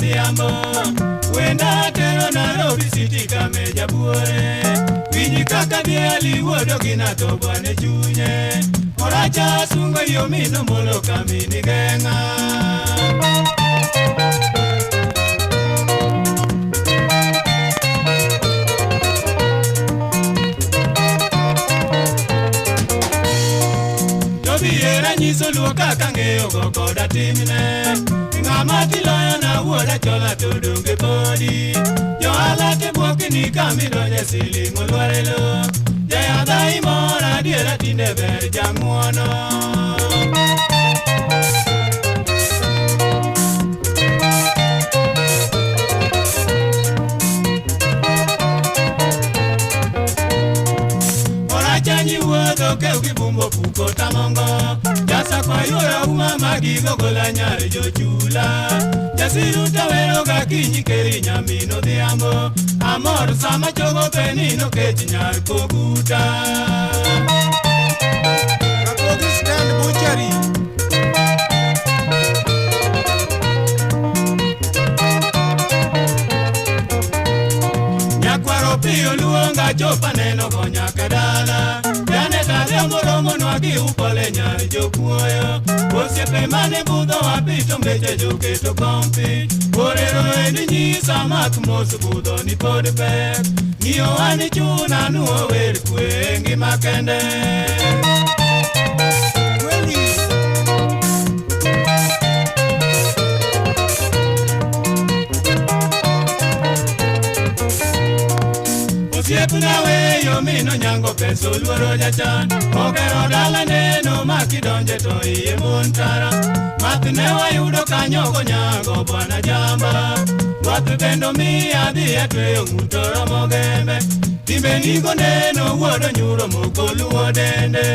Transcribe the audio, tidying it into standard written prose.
odhiambo. Wenda tero Nairobi City kame jabuore. Winji kaka dhiali wuodo gi nato bwane chunye. Oracha sungo yo mino molo kamini geng'a. Tobiera nyiso luo kaka ng'eyo go koda timne. Ng'ama tiloyo na wuoda chola to donge podi. Johala te bwokni kamidonje siling' olwar e lo. Jayadha imor adiera tinde ber jang'uono. Orachanyi wuotho kew gi bumbo puko tamongo. Jasakwa yuora uma magigo gola nyar jochula. Jasiru tawero ga kinyi keri nyamin odhiambo. Amor sama chogo penino kech nyar koguta. Rapogi stand butchery. Nyakwaro piyo luonga chopa neno go nyaka dala. Janet ariambo romonwa gi upole nyar jokuoyo. Osiepe mane budho wapito mbeche joketo kompi. Orero endi nyisa mak mos budho ni pod pek. Ng'iyo an chuna nuo wer kwe ngima kende. Kweli. Osiepna weyo mino nyango pesa oluoro jachan. Ogero dala neno ma kidonje to iye mon tara. Math ne wayudo kanyo gonyago bwana jamba. Rwath bendo miya dhi atweyo ng'uto romo gembe. Timbe nigo neno wuod onyuro moko luwo dende.